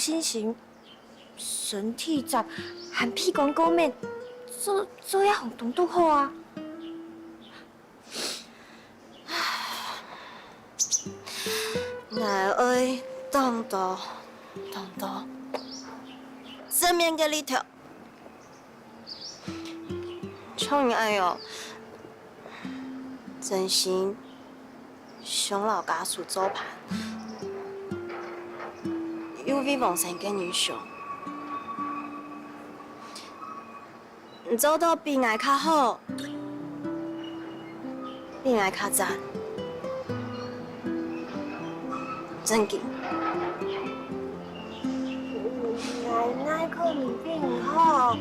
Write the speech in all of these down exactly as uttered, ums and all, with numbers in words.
身心、身體接，還鼻管過敏，做，做這項攏堵好啊。𠊎愛當多，當多正面个力量。 像你恁樣，真心想摎家屬做伴，又為往生个人想。你做到比𠊎較好， 比𠊎較讚。正經。𠊎哪可能比你好？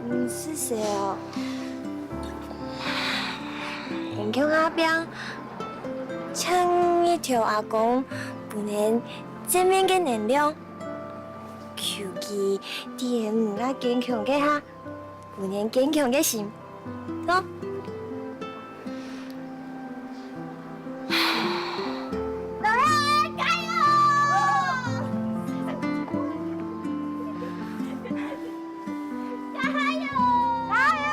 嗯，謝謝哦。堅強阿伯，請你摎阿公分𠊎正面个能量，求佢在𠊎毋恁堅強个下， 分𠊎堅強个心。喏。老兄，加油！加油！加油！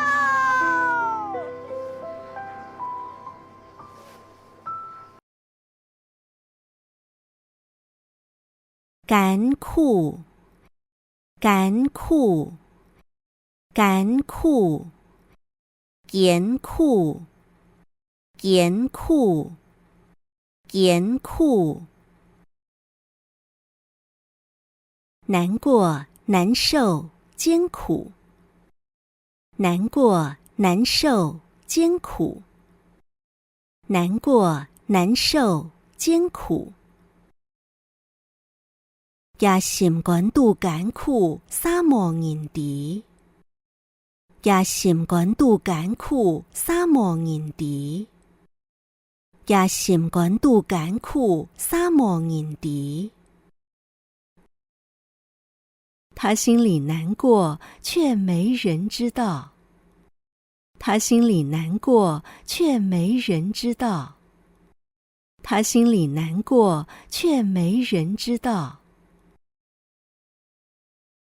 艱苦，艱苦，艱苦，艱苦，艱苦，艱苦。難過、難受、艱苦。難過、難受、艱苦。 難過、難受、艱苦。厥心肝肚艱苦，嗄無人知。厥心肝肚艱苦，嗄無人知。厥心肝肚艱苦，嗄無人知。 他心裡難過，卻沒人知道。他心裡難過，卻沒人知道。他心裡難過，卻沒人知道。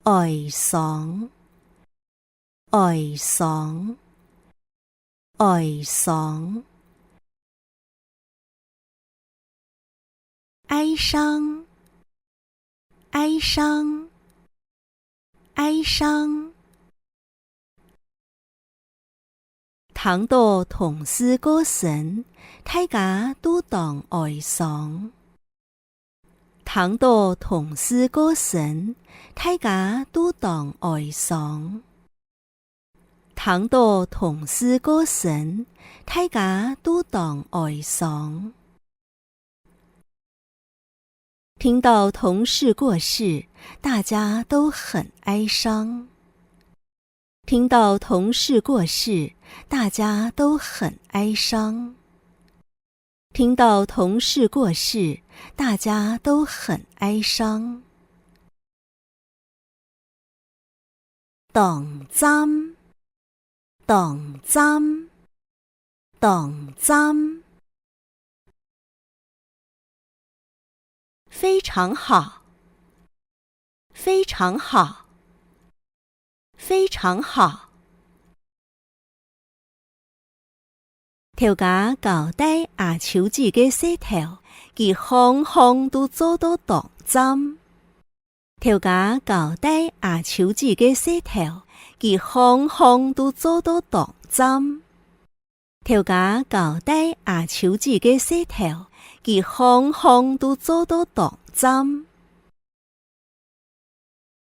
哀傷，哀傷，哀傷。 哀傷，哀傷，哀傷。聽著同事過身，大家都當哀傷。聽著同事過身，大家都當哀傷。 聽著同事過身，大家都當哀傷。聽到同事過世，大家都很哀傷。聽到同事過世，大家都很哀傷。 聽到同事過世，大家都很哀傷。當讚，當讚，當讚。非常好，非常好，非常好。 頭家交代阿秋姊个事頭，佢項項都做到當讚。頭家交代阿秋姊个事頭，佢項項都做到當讚。頭家交代阿秋姊个事頭，佢項項都做到當讚。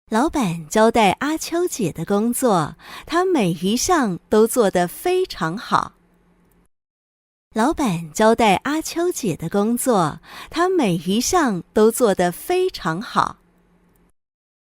老闆交代阿秋姊的工作，她每一項都做得非常好。老闆交代阿秋姊的工作，她每一項都做得非常好。